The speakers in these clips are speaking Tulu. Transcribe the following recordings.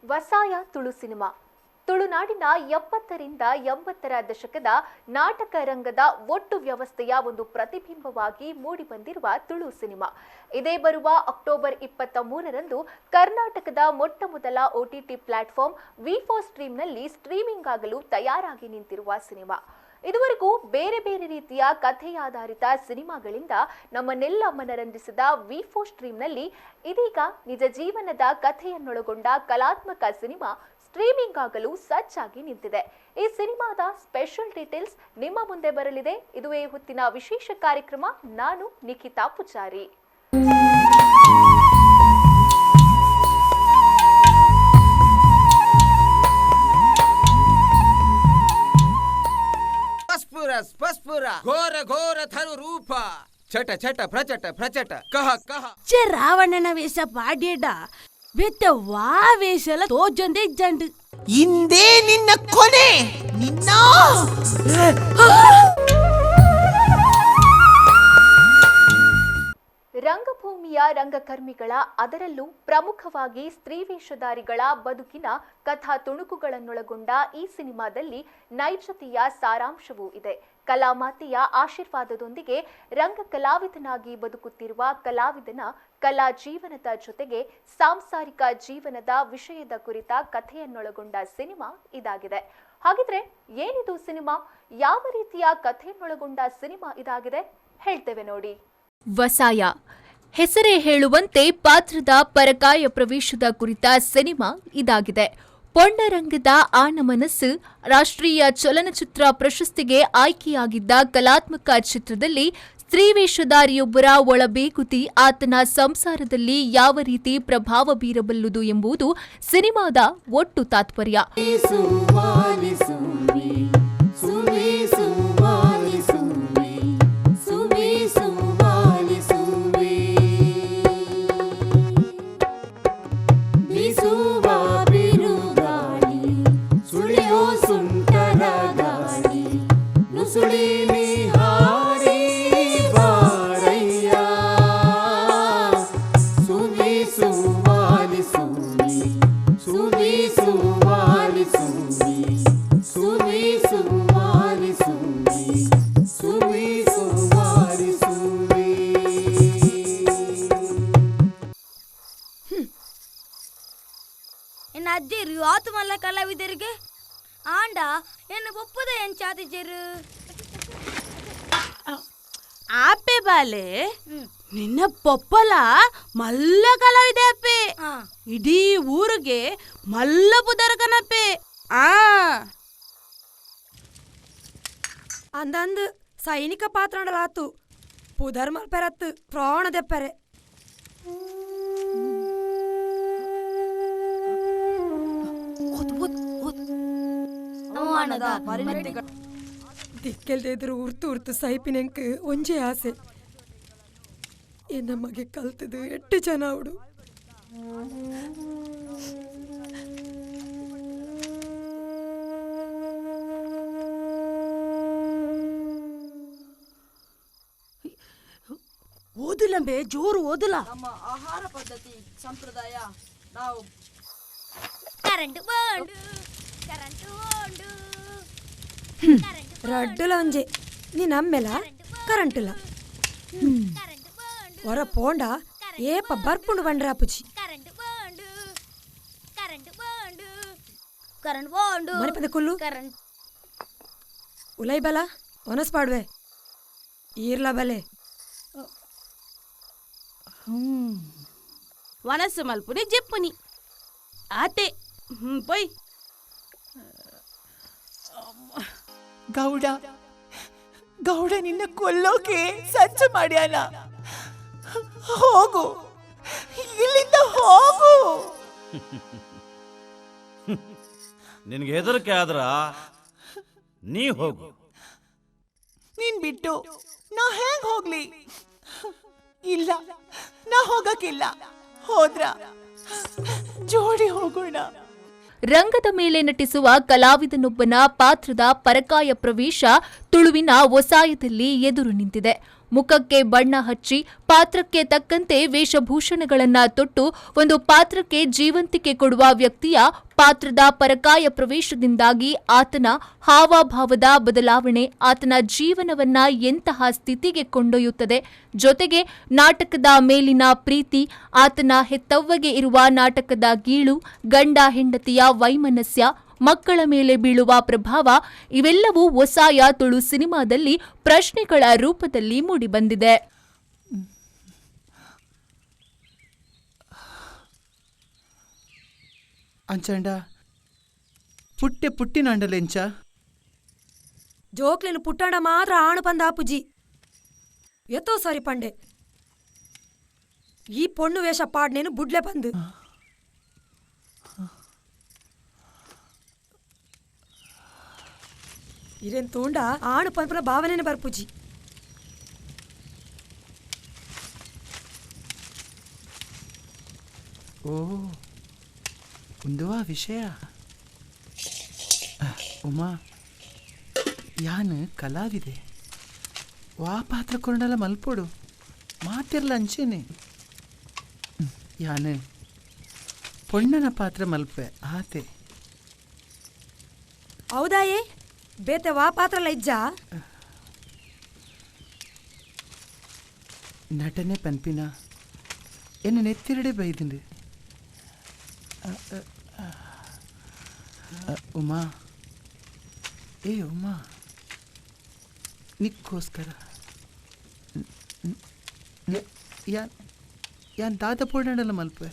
ವಸಾಯ ತುಳು ಸಿನಿಮಾ ತುಳುನಾಡಿನ 70ರಿಂದ 80ರ ದಶಕದ ನಾಟಕ ರಂಗದ ಒಟ್ಟು ವ್ಯವಸ್ಥೆಯ ಒಂದು ಪ್ರತಿಬಿಂಬವಾಗಿ ಮೂಡಿಬಂದಿರುವ ತುಳು ಸಿನಿಮಾ ಇದೇ ಬರುವ ಅಕ್ಟೋಬರ್ 23ರಂದು ಕರ್ನಾಟಕದ ಮೊಟ್ಟ ಮೊದಲ OTT platform V4 ಸ್ಟ್ರೀಮ್ನಲ್ಲಿ streaming ಆಗಲು ತಯಾರಾಗಿ ನಿಂತಿರುವ ಸಿನಿಮಾ. ಇದುವರೆಗೂ ಬೇರೆ ಬೇರೆ ರೀತಿಯ ಕಥೆಯಾಧಾರಿತ ಸಿನಿಮಾಗಳಿಂದ ನಮ್ಮನ್ನೆಲ್ಲ ಮನರಂಜಿಸಿದ V4 ಸ್ಟ್ರೀಮ್ನಲ್ಲಿ ಇದೀಗ ನಿಜ ಜೀವನದ ಕಥೆಯನ್ನೊಳಗೊಂಡ ಕಲಾತ್ಮಕ ಸಿನಿಮಾ ಸ್ಟ್ರೀಮಿಂಗ್ ಆಗಲು ಸಜ್ಜಾಗಿ ನಿಂತಿದೆ. ಈ ಸಿನಿಮಾದ ಸ್ಪೆಷಲ್ ಡೀಟೇಲ್ಸ್ ನಿಮ್ಮ ಮುಂದೆ ಬರಲಿದೆ. ಇದುವೇ ಹೊತ್ತಿನ ವಿಶೇಷ ಕಾರ್ಯಕ್ರಮ. ನಾನು ನಿಖಿತಾ ಪೂಜಾರಿ. ಸ್ಫುರ ಘೋರ ಘೋರ ಥರು ರೂಪ ಚಟ ಚಟ ಪ್ರಚಟ ಪ್ರಚಟ ಕಹ ಕಹ ಚೆ ರಾವಣನ ವೇಷ ಪಾಡ್ಯಡ ಬೆತ್ತ ವಾ ವೇಷಲ ತೋಜೊಂದೇ ಇಜ್ಜಂಡು. ಇಂದೇ ನಿನ್ನ ಕೊನೆ ನಿನ್ನ. ರಂಗಭೂಮಿಯ ರಂಗಕರ್ಮಿಗಳ, ಅದರಲ್ಲೂ ಪ್ರಮುಖವಾಗಿ ಸ್ತ್ರೀವೇಷಧಾರಿಗಳ ಬದುಕಿನ ಕಥಾ ತುಣುಕುಗಳನ್ನೊಳಗೊಂಡ ಈ ಸಿನಿಮಾದಲ್ಲಿ ನೈಜತೆಯ ಸಾರಾಂಶವೂ ಇದೆ. ಕಲಾಮಾತೆಯ ಆಶೀರ್ವಾದದೊಂದಿಗೆ ರಂಗ ಕಲಾವಿದನಾಗಿ ಬದುಕುತ್ತಿರುವ ಕಲಾವಿದನ ಕಲಾ ಜೀವನದ ಜೊತೆಗೆ ಸಾಂಸಾರಿಕ ಜೀವನದ ವಿಷಯದ ಕುರಿತ ಕಥೆಯನ್ನೊಳಗೊಂಡ ಸಿನಿಮಾ ಇದಾಗಿದೆ. ಹಾಗಿದ್ರೆ ಏನಿದು ಸಿನಿಮಾ, ಯಾವ ರೀತಿಯ ಕಥೆಯನ್ನೊಳಗೊಂಡ ಸಿನಿಮಾ ಇದಾಗಿದೆ ಹೇಳ್ತೇವೆ ನೋಡಿ. ವಸಾಯ ಹೆಸರೇ ಹೇಳುವಂತೆ ಪಾತ್ರದ ಪರಕಾಯ ಪ್ರವೇಶದ ಕುರಿತ ಸಿನಿಮಾ ಇದಾಗಿದೆ. ಪೊಣ್ಣರಂಗದ ಆನ ಮನಸ್ಸು ರಾಷ್ಟ್ರೀಯ ಚಲನಚಿತ್ರ ಪ್ರಶಸ್ತಿಗೆ ಆಯ್ಕೆಯಾಗಿದ್ದ ಕಲಾತ್ಮಕ ಚಿತ್ರದಲ್ಲಿ ಸ್ತ್ರೀವೇಷಧಾರಿಯೊಬ್ಬರ ಒಳಬೇಗುತಿ ಆತನ ಸಂಸಾರದಲ್ಲಿ ಯಾವ ರೀತಿ ಪ್ರಭಾವ ಬೀರಬಲ್ಲುದು ಎಂಬುದು ಸಿನಿಮಾದ ಒಟ್ಟು ತಾತ್ಪರ್ಯ. ಎನ್ನ ಅಜ್ಜೆರು ಆತು ಮಲ್ಲ ಕಲಾವಿದರಿಗೆ ಆಂಡ ಎನ್ನ ಒಪ್ಪದ ಎಂಚಾತಿಜರು ಆಪೆ ಬಾಲೆ ನಿನ್ನ ಪೊಪ್ಪಲ ಮಲ್ಲ ಕಲಾವಿದೆ ಅಪ್ಪೆ, ಇಡೀ ಊರಿಗೆ ಮಲ್ಲ ಪುದರ್ಕನಪ್ಪೆ. ಆ ಅಂದಂದು ಸೈನಿಕ ಪಾತ್ರಂಡಲಾತು ಪುದರ್ ಮಲ್ಪೆರತ್ತು ಪ್ರಾಣ ದೆಪ್ಪರೆ. ದಿಕ್ಕೆಲ್ದೆ ಎದುರು ಉರ್ತು ಉರ್ತು ಸೈಪಿನೆಂಕ್ ಒಂಜೇ ಆಸೆ, ಎನ್ನ ಮಗೆ ಕಲ್ತದು ಎಟ್ಟು ಜನ ಅವಡು. ಓದಿಲ್ಲಂಬೆ ಜೋರು ಓದಿಲ್ಲ. ನಮ್ಮ ಆಹಾರ ಪದ್ಧತಿ ಸಂಪ್ರದಾಯ ನಾವು ಕರೆಂಟ್ ಬೋಂಡು ಕರೆಂಟ್ ಬೋಂಡು ರಡ್ಡುಲ ಒಂಜೆ ನೀನ್ ಅಮ್ಮೆಲ ಕರೆಂಟುಲ ಹೊರ ಪೋಂಡ ಏಪ ಬರ್ಪುಂಡು ಬಂಡ್ರ ಪುಜಿ. Current ಬೋಂಡು current ಬೋಂಡು current ಬೋಂಡು ಮರಿಪದ Kullu current ಉಲೈ ಬಲ ಒನಸ್ ಪಾಡ್ವೆ ಈರ್ಲ ಬಲೆ ವನಸ್ಸು ಮಲ್ಪುನಿ ಜೆಪ್ಪುನಿ ಆತೆ ಪೊಯ್. ಗೌಡ ಗೌಡ ನಿನ್ನ ಕೊಲ್ಲೋಕೆ ಸಜ್ಜು ಮಾಡ್ಯಾನ, ಹೋಗು ಇಲ್ಲಿಂದ ಹೋಗು. ನಿನಗೆ ಹೆದರಿಕೆ ಆದ್ರ ನೀ ಹೋಗು. ನೀನ್ ಬಿಟ್ಟು ನಾ ಹೆಂಗ್ ಹೋಗ್ಲಿ? ಇಲ್ಲ, ನಾ ಹೋಗಕ್ಕಿಲ್ಲ. ಹೋದ್ರ ಜೋಡಿ ಹೋಗೋಣ. ರಂಗದ ಮೇಲೆ ನಟಿಸುವ ಕಲಾವಿದನೊಬ್ಬನ ಪಾತ್ರದ ಪರಕಾಯ ಪ್ರವೇಶ ತುಳುವಿನ ಒಸಾಯದಲ್ಲಿ ಎದುರು ನಿಂತಿದೆ. ಮುಖಕ್ಕೆ ಬಣ್ಣ ಹಚ್ಚಿ ಪಾತ್ರಕ್ಕೆ ತಕ್ಕಂತೆ ವೇಷಭೂಷಣಗಳನ್ನು ತೊಟ್ಟು ಒಂದು ಪಾತ್ರಕ್ಕೆ ಜೀವಂತಿಕೆ ಕೊಡುವ ವ್ಯಕ್ತಿಯ ಪಾತ್ರದ ಪರಕಾಯ ಪ್ರವೇಶದಿಂದಾಗಿ ಆತನ ಹಾವಭಾವದ ಬದಲಾವಣೆ ಆತನ ಜೀವನವನ್ನ ಎಂತಹ ಸ್ಥಿತಿಗೆ ಕೊಂಡೊಯ್ಯುತ್ತದೆ, ಜೊತೆಗೆ ನಾಟಕದ ಮೇಲಿನ ಪ್ರೀತಿ, ಆತನ ಹೆತ್ತವ್ವಗೆ ಇರುವ ನಾಟಕದ ಗೀಳು, ಗಂಡ ಹೆಂಡತಿಯ ವೈಮನಸ್ಯ, ಮಕ್ಕಳ ಮೇಲೆ ಬೀಳುವ ಪ್ರಭಾವ ಇವೆಲ್ಲವೂ ಒಸಾಯ ತುಳು ಸಿನಿಮಾದಲ್ಲಿ ಪ್ರಶ್ನೆಗಳ ರೂಪದಲ್ಲಿ ಮೂಡಿಬಂದಿದೆ. ಅಂಚಂಡ ಪುಟ್ಟೆ ಪುಟ್ಟಿನಾಂಡಲೆಂಚ ಜೋಕ್ಲಿನ ಪುಟ್ಟಂಡ ಮಾತ್ರ ಆಣು ಪಂದ ಆಪುಜಿ ಎತ್ತೋ ಸಾರಿ ಪಂಡೆ ಈ ಪೊಣ್ಣು ವೇಷ ಪಾಡ್ನೇನು ಬುಡ್ಲೆ ಬಂದು ಇರೇನ್ ತೂಂಡ ಆಣು ಪಂಪನ ಭಾವನೆನೆ ಬರ್ಪುಜಿ. ಓ ಉಂದುವಾ ವಿಷಯ ಉಮಾ ಯಾನು ಕಲಾವಿದೆ ವಾ ಪಾತ್ರ ಕೊಂಡಲ ಮಲ್ಪೊಡು ಮಾತಿರ್ಲ ಅಂಚೇನೆ ಯಾನು ಪೊಣ್ಣನ ಪಾತ್ರ ಮಲ್ಪೆ ಆತೆ. ಹೌದಾಯೇ ಬೇತೆ ವಾ ಪಾತ್ರಲ ಇಜ್ಜಾ? ನಟನೆ ಪನ್ಪಿನ ಎನ್ನ ನೆತ್ತಿರಡೆ ಬೈದಿಂಡು. ಉಮಾ ಏ ಉಮಾ ನಿಕ್ಕೋಸ್ಕರ ಯಾನ್ ಯಾನ್ ದಾದ ಪೋಡಂಡಲ್ಲ ಮಲ್ಪೆ.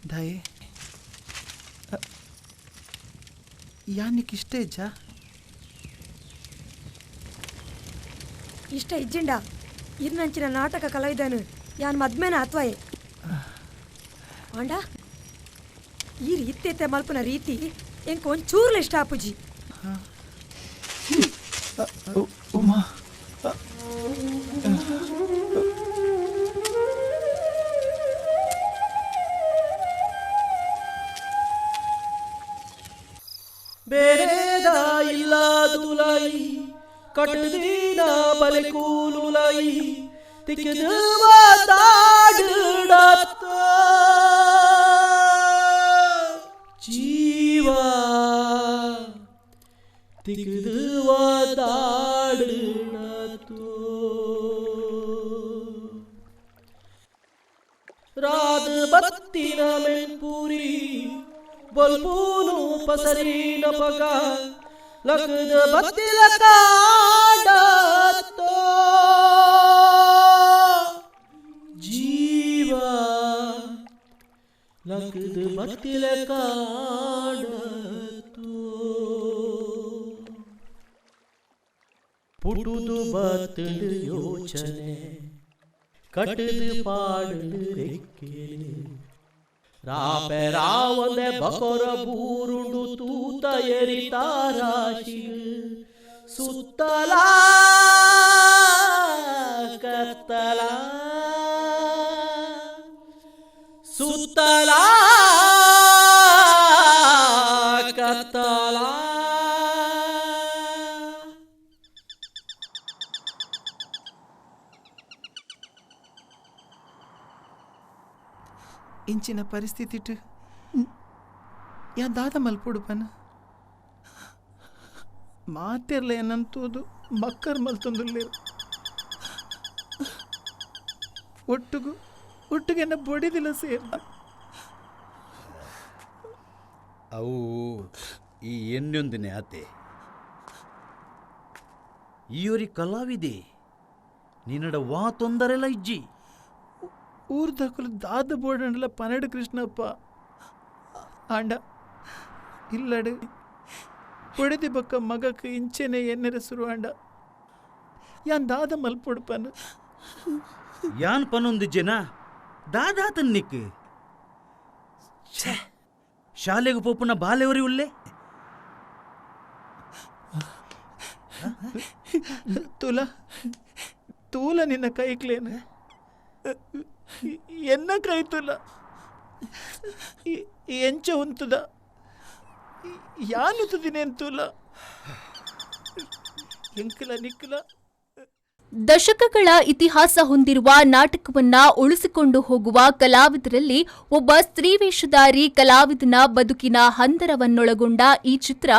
ದಾಯೆ ಯಾನಿಕ್ ಇಷ್ಟ ಇಜ್ಜಾ? ಇಷ್ಟ ಇಜ್ಜಿಂಡ ಇರ್ನಂಚಿನ ನಾಟಕ ಕಲಾವಿದನು ಯಾನ್ ಮದ್ಮೇನ ಅಥ್ವಾಯೆ ಆಂಡ ಈ ರೀತಿ ಮಲ್ಪನ ರೀತಿ ಎಂಕ ಒಂಚೂರ್ಲ ಇಷ್ಟ ಆಪುಜಿ. ಉಮಾ ಬೇರೆದ ಇಲ್ಲ ತುಲಾಯಿ ಕಟ್ಟದಿನ ಬಲೆ ಕೂಲುಲಾಯಿ ತಿಕ್ಕಿದ ಮಾತಾಡುಡತ್ತ ಜೀವ ತಿಕ್ಕಿದ ಮಾತಾಡುಡತ್ತು ರಾದ ಬತ್ತಿನ ಮೆನ್ಪುರಿ ಬಲ್ಪೂನು ಪಸರಿನ ಪಗ ಲಗದ ಬತ್ತಿಲ ಕಾಡತ್ತೋ ಜೀವ ಲಗದ ಬತ್ತಿಲ ಕಾಡತ್ತೋ ಪುಟುದು ಬತ್ತಲು ಯೋಚನೆ ಕಟ್ಟದು ಪಾಡಲು ರೆಕ್ಕೆಲು ರಾಪೆ ರಾವಂದೆ ಬಕೊರ ಬೂರುಂಡು ತೂತ ಎರಿತಾರಾಶಿ ಸುತ್ತಲ ಕತ್ತಲ ಸುತ್ತಲ ಕತ್ತಲ. ಇಂಚಿನ ಪರಿಸ್ಥಿತಿ ಯಾ ದಾದ ಮಲ್ಪೊಡು ಪನ ಮಾತಿರ್ಲ ಏನಂತೋದು ಮಕ್ಕರ್ ಮಲ್ತೊಂದುಲ್ಲೇರು ಒಟ್ಟುಗು ಒಟ್ಟುಗೆನ್ನ ಬೊಡಿದಿಲ್ಲ ಸೇರ್ದ. ಅವು ಈ ಎನ್ನೊಂದಿನ ಆತೆ ಈಯೋರಿ ಕಲಾವಿದೆ ನಿನ್ನಡ ವಾ ತೊಂದರೆಲ್ಲ ಇಜ್ಜಿ. ಊರ್ದಕುಲು ದಾದ ಬೋಡಂಡಲ 12 ಕೃಷ್ಣಪ್ಪ ಆಂಡ ಇಲ್ಲಡು పొడిది ಬೊಕ್ಕ ಮಗಕ್ ಇಂಚೆನೆ ಎನ್ನೆರೆ ಸುರುವಾಂಡ ಯಾನ್ ದಾದ ಮಲ್ಪೊಡು ಪನ್ ಯಾನ್ ಪನೊಂದಿಜ್ಜೆನಾ ದಾದಾತನ್ ನಿಕ್ ಛೆ ಶಾಲೆಗೆ ಪೋಪುನ ಬಾಲೆವರಿ ಉಲ್ಲೆ ತುಲ ತೂಲ ನಿನ್ನ ಕೈಕ್ಲೇನ ಎನ್ನ ಕೈ ತುಲ. ಎಂಚ ಉಂತುದ ಯಾನು ತುದಿನೆ ಅಂತೂಲ ಎಂಕಲ ನಿಕ್ಕಲ. ದಶಕಗಳ ಇತಿಹಾಸ ಹೊಂದಿರುವ ನಾಟಕವನ್ನ ಉಳಿಸಿಕೊಂಡು ಹೋಗುವ ಕಲಾವಿದರಲ್ಲಿ ಒಬ್ಬ ಸ್ತ್ರೀವೇಷಧಾರಿ ಕಲಾವಿದನ ಬದುಕಿನ ಹಂದರವನ್ನೊಳಗೊಂಡ ಈ ಚಿತ್ರ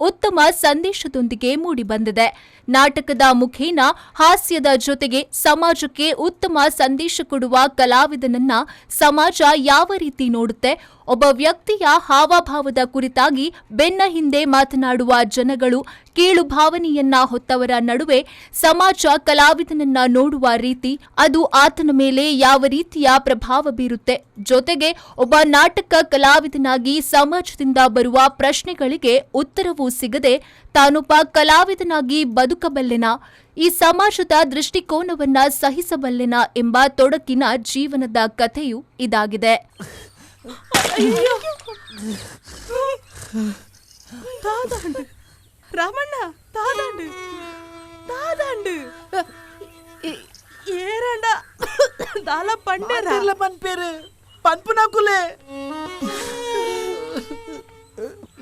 ಉತ್ತಮ ಸಂದೇಶದೊಂದಿಗೆ ಮೂಡಿಬಂದಿದೆ. ನಾಟಕದ ಮುಖೇನ ಹಾಸ್ಯದ ಜೊತೆಗೆ ಸಮಾಜಕ್ಕೆ ಉತ್ತಮ ಸಂದೇಶ ಕೊಡುವ ಕಲಾವಿದನನ್ನ ಸಮಾಜ ಯಾವ ರೀತಿ ನೋಡುತ್ತೆ, ಒಬ್ಬ ವ್ಯಕ್ತಿಯ ಹಾವಭಾವದ ಕುರಿತಾಗಿ ಬೆನ್ನ ಹಿಂದೆ ಮಾತನಾಡುವ ಜನಗಳು, ಕೀಳು ಭಾವನೆಯನ್ನ ಹೊತ್ತವರ ನಡುವೆ ಸಮಾಜ ಕಲಾವಿದನನ್ನ ನೋಡುವ ರೀತಿ, ಅದು ಆತನ ಮೇಲೆ ಯಾವ ರೀತಿಯ ಪ್ರಭಾವ ಬೀರುತ್ತೆ, ಜೊತೆಗೆ ಒಬ್ಬ ನಾಟಕ ಕಲಾವಿದನಾಗಿ ಸಮಾಜದಿಂದ ಬರುವ ಪ್ರಶ್ನೆಗಳಿಗೆ ಉತ್ತರವೂ ಸಿಗದೆ ತಾನೊಬ್ಬ ಕಲಾವಿದನಾಗಿ ಬದುಕಬಲ್ಲೆನಾ, ಈ ಸಮಾಜದ ದೃಷ್ಟಿಕೋನವನ್ನ ಸಹಿಸಬಲ್ಲೆನಾ ಎಂಬ ತೊಡಕಿನ ಜೀವನದ ಕಥೆಯು ಇದಾಗಿದೆ. ತಾದಾಂಡು ರಾಮಣ್ಣ, ತಾದಾಂಡು ತಾದಾಂಡು ಏರಂಡ ದಾಲ ಪಂಡರ ಪನ್ಪೇರು ಪನ್ಪುನಾಕುಲೆ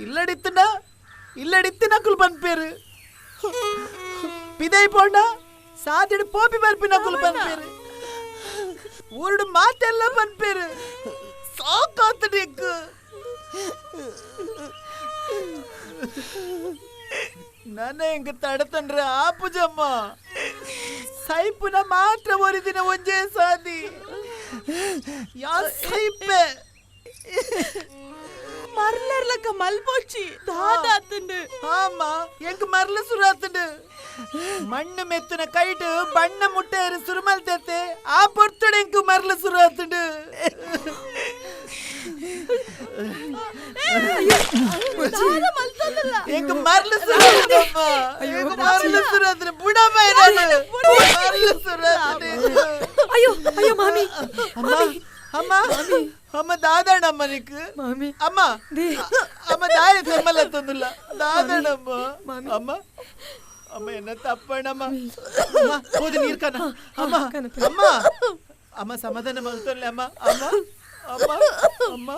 ಇಲ್ಲಡಿತ್ತನ ಇಲ್ಲಡಿತ್ತಿನಕುಲು ಪನ್ಪೇರು ಪಿದೈ ಪೋಂಡ ಸಾದಿಡು ಪೋಪಿ ಬರ್ಪಿನಕುಲು ಪನ್ಪೇರು ಊರುಡು ಮಾತೆಲ್ಲ ಪನ್ಪೇರು ಸಾಕಾತನಿಕ್ಕು. ನನ್ನ ಎಂಗ ತಡತಂಡ್ರೆ ಆಪುಜಮ್ಮ ಸೈಪುನ ಮಾತ್ರ ಒರಿದಿನ ಒಂಜೇ ಸಾದಿ ಯಾ ಸೈಪೆ ಮರ್ಲರ್ಲಕ್ಕ ಮಲ್ಪೋಚಿ ದಾದಾತಂಡು. ಆಮ ಎಂಗ ಮರ್ಲ ಸುರಾತಂಡು ಮಣ್ಣು ಮೆತ್ತನ ಕೈಟು ಬಣ್ಣ ಮುಟ್ಟೇರು ಸುರುಮಲ್ ತೆತ್ತೆ ಆ ಪೊರ್ತುಡು ಎಂಕು ಮರ್ಲ ಸುರಾತಂಡು. ಎಂಗ ಮರ್ಲ ಸುರಾತಂಡಮ್ಮ, ಎಂಗ ಮರ್ಲ ಸುರಾತಂಡು ಬುಡಮ್ಮ, ಮರ್ಲ ಸುರಾತಂಡು. ಅಯ್ಯೋ ಅಯ್ಯೋ ಮಾಮಿ, ಅಮ್ಮ ಅಮ್ಮ ಅಮ್ಮ ದಾದಣ್ಣಮ್ಮ ನಿಕ್ ಮಾಮಿ ಅಮ್ಮ ಅಮ್ಮ ದಾಯ ತೆಮ್ಮಲ್ಲ ತಂದಿಲ್ಲ ದಾದಣ್ಣಮ್ಮ ಅಮ್ಮ ಅಮ್ಮ ಎನ್ನ ತಪ್ಪಣ್ಣಮ್ಮ ಅಮ್ಮ ಹೋದ ನೀರ್ ಕನ ಅಮ್ಮ ಅಮ್ಮ ಅಮ್ಮ ಸಮಾಧಾನ ಮಲ್ತೊಲ್ಲೆ ಅಮ್ಮ ಅಮ್ಮ ಅಮ್ಮ ಅಮ್ಮ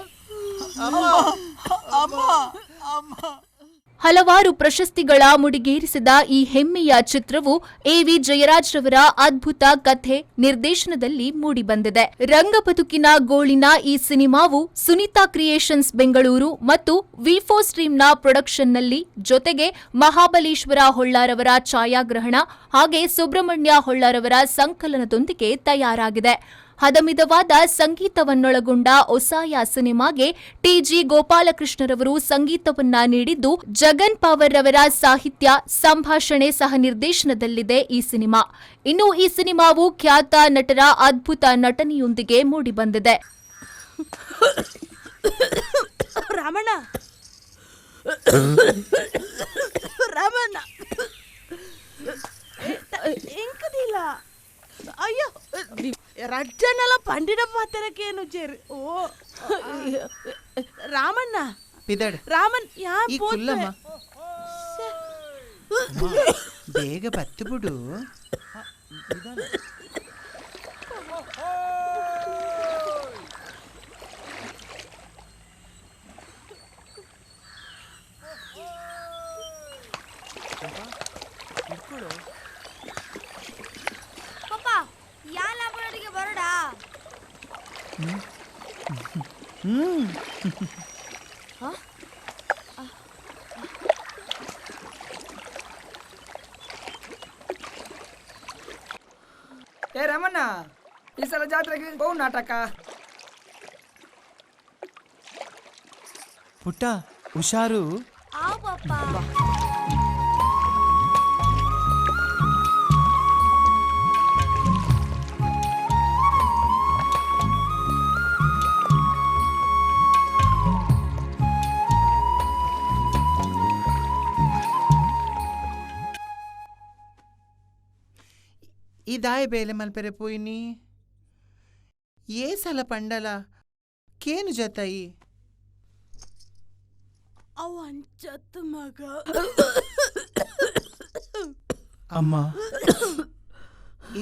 ಅಮ್ಮ ಅಮ್ಮ ಅಮ್ಮ. ಹಲವಾರು ಪ್ರಶಸ್ತಿಗಳ ಮುಡಿಗೇರಿಸಿದ ಈ ಹೆಮ್ಮೆಯ ಚಿತ್ರವು ಎ.ವಿ. ಜಯರಾಜ್ ರವರ ಅದ್ಭುತ ಕಥೆ ನಿರ್ದೇಶನದಲ್ಲಿ ಮೂಡಿಬಂದಿದೆ. ರಂಗಬದುಕಿನ ಗೋಳಿನ ಈ ಸಿನಿಮಾವು ಸುನೀತಾ ಕ್ರಿಯೇಷನ್ಸ್ ಬೆಂಗಳೂರು ಮತ್ತು ವಿಫೋ ಸ್ಟ್ರೀಮ್ನ ಪ್ರೊಡಕ್ಷನ್ನಲ್ಲಿ, ಜೊತೆಗೆ ಮಹಾಬಲೇಶ್ವರ ಹೊಳ್ಳಾರವರ ಛಾಯಾಗ್ರಹಣ ಹಾಗೆ ಸುಬ್ರಹ್ಮಣ್ಯ ಹೊಳ್ಳಾರವರ ಸಂಕಲನದೊಂದಿಗೆ ತಯಾರಾಗಿದೆ. ಹದಮಿದವಾದ ಸಂಗೀತವನ್ನೊಳಗೊಂಡ ಒಸಾಯ ಸಿನಿಮಾಗೆ ಟಿಜಿ ಗೋಪಾಲಕೃಷ್ಣರವರು ಸಂಗೀತವನ್ನ ನೀಡಿದ್ದು, ಜಗನ್ ಪವರ್ ರವರ ಸಾಹಿತ್ಯ ಸಂಭಾಷಣೆ ಸಹ ನಿರ್ದೇಶನದಲ್ಲಿದೆ ಈ ಸಿನಿಮಾ. ಇನ್ನು ಈ ಸಿನಿಮಾವು ಖ್ಯಾತ ನಟರ ಅದ್ಭುತ ನಟನೆಯೊಂದಿಗೆ ಮೂಡಿಬಂದಿದೆ. ರಾಮಣ್ಣ ರಾಮಣ್ಣ ಎಂಕದಿಲ್ಲ ಅಯ್ಯೋ ರಜ್ಜನೆಲ್ಲ ಪಂಡಿನ ಪಾತ್ರಕ್ಕೇನು ಜೇರು. ಓ ರಾಮಣ್ಣ ಪಿದಡ್ ರಾಮನ್ ಯಾ ಈ ಕುಲ್ಲಮ್ಮ ಬೇಗ ಬತ್ತು ಬಿಡು. ಪಪ್ಪ ಯಾಲ ಬರೋಡಿಗೆ ಬರೋಡಾ? ಏ ರಮಣ್ಣ, ಈ ಸಲ ಜಾತ್ರೆಗೆ ಬಹು ನಾಟಕ. ಪುಟ್ಟ ಹುಷಾರು. ಆ ಪಪ್ಪ. ಈ ದಾಯ ಬೇಲೆ ಮಲ್ಪೆರೆ ಪೋಯಿನಿ ಏ ಸಲ ಪಂಡಲ ಕೇನು ಜತಾಯಿ ಅವ ಅಂಚತ್ ಮಗ. ಅಮ್ಮ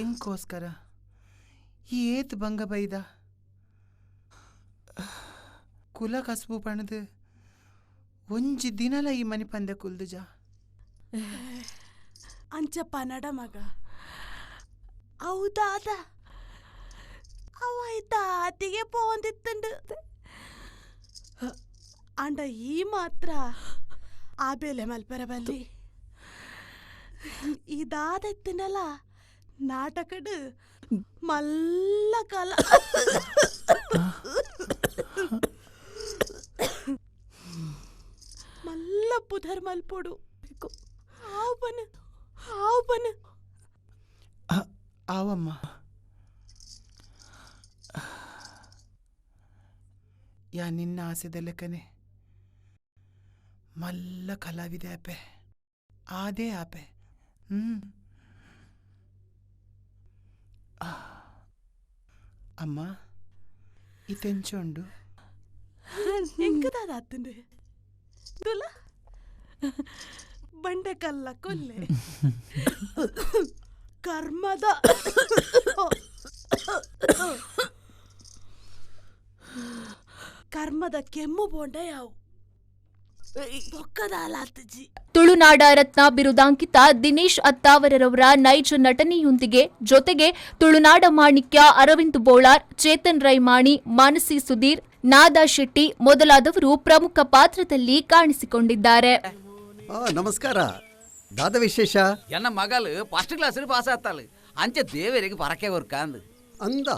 ಎಂಕೋಸ್ಕರ ಏತ್ ಭಂಗ ಬೈದ. ಕುಲ ಕಸಬು ಪಣದು ಒಂಜಿ ದಿನಲ ಈ ಮನಿ ಪಂದೆ ಕುಲ್ದುಜ ಅಂಚ ಪನಡ ಮಗ ಹೌದಾದ ಅವ ತಾತಿಗೆ ಪೋಂದಿತ್ತುಂಡು ಅಂಡ ಈ ಮಾತ್ರ ಆ ಬೆಲೆ ಮಲ್ಪರ ಬಲ್ಲಿ ಈ ದಾದ ಎತ್ತಿನಲ್ಲ ನಾಟಕಡು ಮಲ್ಲ ಕಲ ಮಲ್ಲ ಪುಧರ್ ಮಲ್ಪೊಡು ಆವು ಬನ ಆವು ಬನ ಆವಮ್ಮ ಯಾ ನಿನ್ನ ಆಸೆದೆಲ್ಲಕನೆ ಮಲ್ಲ ಕಲಾವಿದೆ ಆಪೆ ಆದೇ ಆಪೆ. ಅಮ್ಮ ಇತೆಂಚುಂಡು ಎಂಕದಾದ ಆತಂಡು ದುಲ ಬಂಡೆ ಕಲ್ಲ ಕೊಲ್ಲೆ ಕರ್ಮದ ಕರ್ಮದ ಕೆಮ್ಮು ಬೋಂಡ ಯಾವು ತುಳುನಾಡ ರತ್ನ ಬಿರುದಾಂಕಿತ ದಿನೇಶ್ ಅತ್ತಾವರರವರ ನೈಜ ನಟನೆಯೊಂದಿಗೆ ಜೊತೆಗೆ ತುಳುನಾಡ ಮಾಣಿಕ್ಯ ಅರವಿಂದ್ ಬೋಳಾರ್, ಚೇತನ್ ರೈಮಾಣಿ, ಮಾನಸಿ ಸುಧೀರ್, ನಾದಾ ಶೆಟ್ಟಿ ಮೊದಲಾದವರು ಪ್ರಮುಖ ಪಾತ್ರದಲ್ಲಿ ಕಾಣಿಸಿಕೊಂಡಿದ್ದಾರೆ. ನಮಸ್ಕಾರ. ದಾದ ವಿಶೇಷ ಎನ್ನ ಮಗಲು ಫಸ್ಟ್ ಕ್ಲಾಸ್ ಪಾಸ್ ಆತಾಳು ಅಂಚೆ ದೇವರಿಗೆ ಪರಕೆ ಕೊರ್ಕಂದು ಅಂದ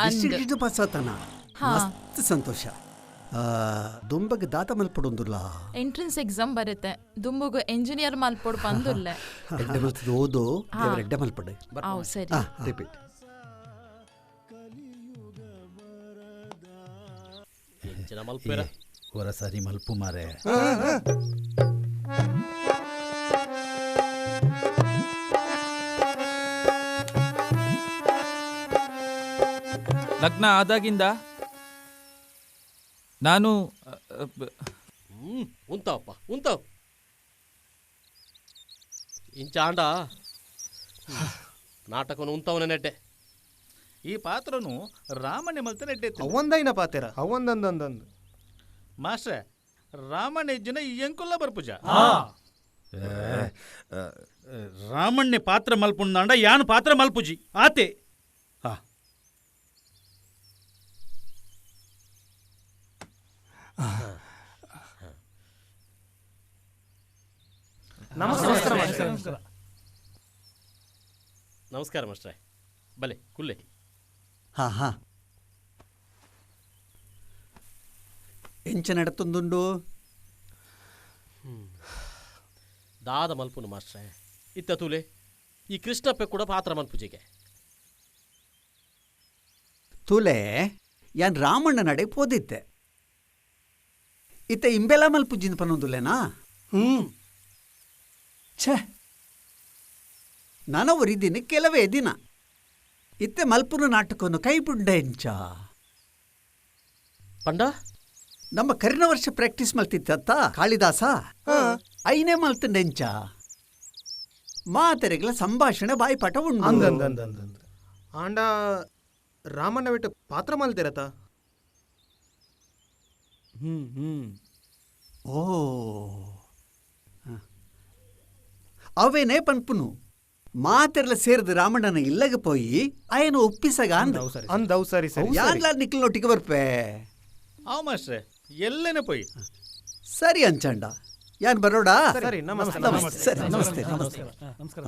ಡಿಸ್ಟ್ರಿಕ್ಟ್ ಪಾಸ್ ಆತಾನ. ಮಸ್ತ್ ಸಂತೋಷ. ದುಂಬಗ್ ದಾತ ಮಲ್ಪಡೊಂದುಲ್ಲ ಎಂಟ್ರೆನ್ಸ್ ಎಕ್ಸಾಮ್ ಬರುತ್ತೆ ದುಂಬುಗು ಎಂಜಿನಿಯರ್ ಮಲ್ಪೊಡು ಬಂದುಲ್ಲ ಎಡ್ಡೆ ಮಲ್ತದ ಓದು ದೇವರ ಎಡ್ಡೆ ಮಲ್ಪಡೆ. ಅವು ಸರಿ. ರಿಪೀಟ್. ಹೊರ ಸರಿ ಮಲ್ಪು ಮಾರೆ. ಲಗ್ನ ಆದಾಗಿಂದ ನಾನು ಉಂತಾವಪ್ಪ ಉಂತಾವ್ ಇಂಚಾಂಡ ನಾಟಕನು ಉಂತಾವನ ನೆಡ್ಡೆ. ಈ ಪಾತ್ರನು ರಾಮಣ್ಯ ಮಲ್ತ ನೆಡ್ಡೆ ಅವೊಂದೈನ ಪಾತ್ರ ಅವೊಂದೊಂದೊಂದೊಂದು ಮಾಸ್ಟ್ರೆ ರಾಮಣ್ಯ ಎಂಕುಲ್ಲ ಬರ್ಪುಜ ರಾಮಣ್ಯ ಪಾತ್ರ ಮಲ್ಪುಂದಾಂಡ ಯಾನು ಪಾತ್ರ ಮಲ್ಪುಜಿ ಆತೆ. ಹಾ ನಮಸ್ಕಾರ. ನಮಸ್ಕಾರ ಮಾಸ್ಟ್ರೆ. ಬಲೆ ಕುಲ್ಲೆ. ಹಾ ಹಾ ಎಂಚ ನಡತೊಂದುಂಡು ದಾದ ಮಲ್ಪುನು ಮಾಸ್ಟ್ರೆ. ಇತ್ತ ತೂಲೆ ಈ ಕೃಷ್ಣಪ್ಪೆ ಕೂಡ ಪಾತ್ರ ಮಲ್ಪುಜಿಗೆ ತೂಲೆ ಯಾನ್ ರಾಮಣ್ಣ ನಡೆ ಪೋದಿತ್ತೆ ಇತ್ತ ಇಂಬೆಲ ಮಲ್ಪುಜಿನ ಪನ್ನೊಂದುಲ್ಲೇನಾ? ಹ್ಞೂ ಛೇ ನನವರಿದ್ದೀನಿ ಕೆಲವೇ ದಿನ ಇತ್ತೆ ಮಲ್ಪುನ ನಾಟಕವನ್ನು ಕೈ ಬುಡ್ಡೆ ಎಂಚ ಪಂಡ ನಮ್ಮ ಕರಿನ ವರ್ಷ ಪ್ರಾಕ್ಟೀಸ್ ಮಲ್ತಿತ್ತ ಕಾಳಿದಾಸ ಐನೇ ಮಲ್ತಂಡೆ ಎಂಚ ಮಾತೆರೆಗಳ ಸಂಭಾಷಣೆ ಬಾಯಿಪಾಠ ಉಂಡು. ಆಂಡ ರಾಮಣ್ಣ ಬಿಟ್ಟು ಪಾತ್ರ ಮಲ್ತಿರತ. ಹ್ಮ್ ಹ್ಮ್ ಓ ಅವೇನೇ ಪನ್ಪುನು ಮಾತೆರ್ಲ ಸೇರಿದ ರಾಮಣ್ಣನ ಇಲ್ಲಗ ಪೋಯಿ ಆಯನ ಒಪ್ಪಿಸಗ ಅಂದವು ಸರಿ ಸರಿ ಯಾನ್ಲ ನಿಕ್ಲೊಟ್ಟಿಗೆ ಬರ್ಪೆ. ಅವ ಮಾಸ್ಟ್ರೆ ಎಲ್ಲೇನೆ ಪೋಯಿ ಸರಿ ಅಂಚಂಡ ಯಾನ್ ಬರೋಡಾ? ಸರಿ ನಮಸ್ತೆ ಸರಿ ನಮಸ್ತೆ ನಮಸ್ತೆ ನಮಸ್ಕಾರ.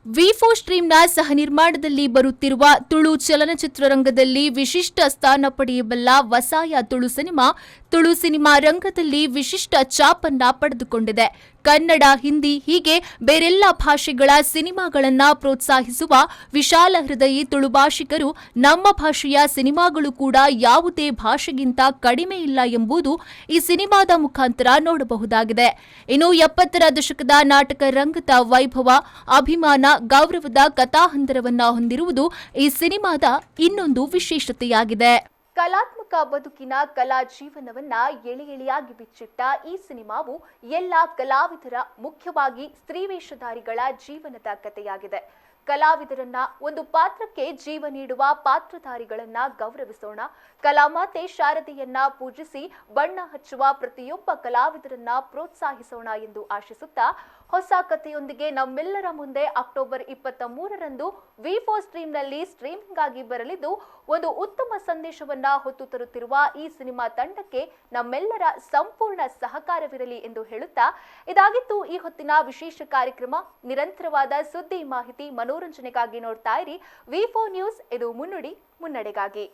ವಿ4 ಸ್ಟ್ರೀಮ್ನ ಸಹ ನಿರ್ಮಾಣದಲ್ಲಿ ಬರುತ್ತಿರುವ ತುಳು ಚಲನಚಿತ್ರರಂಗದಲ್ಲಿ ವಿಶಿಷ್ಟ ಸ್ಥಾನ ಪಡೆಯಬಲ್ಲ ವಸಾಯ ತುಳು ಸಿನಿಮಾ ತುಳು ಸಿನಿಮಾ ರಂಗದಲ್ಲಿ ವಿಶಿಷ್ಟ ಛಾಪನ್ನ ಪಡೆದುಕೊಂಡಿದೆ. ಕನ್ನಡ, ಹಿಂದಿ ಹೀಗೆ ಬೇರೆಲ್ಲ ಭಾಷೆಗಳ ಸಿನಿಮಾಗಳನ್ನು ಪ್ರೋತ್ಸಾಹಿಸುವ ವಿಶಾಲ ಹೃದಯಿ ತುಳು ಭಾಷಿಕರು ನಮ್ಮ ಭಾಷೆಯ ಸಿನಿಮಾಗಳು ಕೂಡ ಯಾವುದೇ ಭಾಷೆಗಿಂತ ಕಡಿಮೆ ಇಲ್ಲ ಎಂಬುದು ಈ ಸಿನಿಮಾದ ಮುಖಾಂತರ ನೋಡಬಹುದಾಗಿದೆ. ಇನ್ನು 70ರ ದಶಕದ ನಾಟಕ ರಂಗದ ವೈಭವ, ಅಭಿಮಾನ, ಗೌರವದ ಕಥಾಹಂದರವನ್ನ ಹೊಂದಿರುವುದು ಈ ಸಿನಿಮಾದ ಇನ್ನೊಂದು ವಿಶೇಷತೆಯಾಗಿದೆ. ಕಲಾತ್ಮಕ ಬದುಕಿನ ಕಲಾ ಜೀವನವನ್ನ ಎಳೆ ಎಳೆಯಾಗಿ ಬಿಚ್ಚಿಟ್ಟ ಈ ಸಿನಿಮಾವು ಎಲ್ಲ ಕಲಾವಿದರ, ಮುಖ್ಯವಾಗಿ ಸ್ತ್ರೀವೇಷಧಾರಿಗಳ ಜೀವನದ ಕಥೆಯಾಗಿದೆ. ಕಲಾವಿದರನ್ನ, ಒಂದು ಪಾತ್ರಕ್ಕೆ ಜೀವ ನೀಡುವ ಪಾತ್ರಧಾರಿಗಳನ್ನ ಗೌರವಿಸೋಣ. ಕಲಾಮಾತೆ ಶಾರದೆಯನ್ನ ಪೂಜಿಸಿ ಬಣ್ಣ ಹಚ್ಚುವ ಪ್ರತಿಯೊಬ್ಬ ಕಲಾವಿದರನ್ನ ಪ್ರೋತ್ಸಾಹಿಸೋಣ ಎಂದು ಆಶಿಸುತ್ತಾ ಹೊಸ ಕಥೆಯೊಂದಿಗೆ ನಮ್ಮೆಲ್ಲರ ಮುಂದೆ ಅಕ್ಟೋಬರ್ 23ರಂದು ವಿ4 ಸ್ಟ್ರೀಮ್ನಲ್ಲಿ ಸ್ಟ್ರೀಮಿಂಗ್ ಆಗಿ ಬರಲಿದ್ದು, ಒಂದು ಉತ್ತಮ ಸಂದೇಶವನ್ನ ಹೊತ್ತು ತರುತ್ತಿರುವ ಈ ಸಿನಿಮಾ ತಂಡಕ್ಕೆ ನಮ್ಮೆಲ್ಲರ ಸಂಪೂರ್ಣ ಸಹಕಾರವಿರಲಿ ಎಂದು ಹೇಳುತ್ತಾ ಇದಾಗಿತ್ತು ಈ ಹೊತ್ತಿನ ವಿಶೇಷ ಕಾರ್ಯಕ್ರಮ. ನಿರಂತರವಾದ ಸುದ್ದಿ, ಮಾಹಿತಿ, ಮನೋರಂಜನೆಗಾಗಿ ನೋಡ್ತಾ ಇರಿ ವಿ4 ನ್ಯೂಸ್. ಇದು ಮುನ್ನುಡಿ ಮುನ್ನಡೆಗಾಗಿ.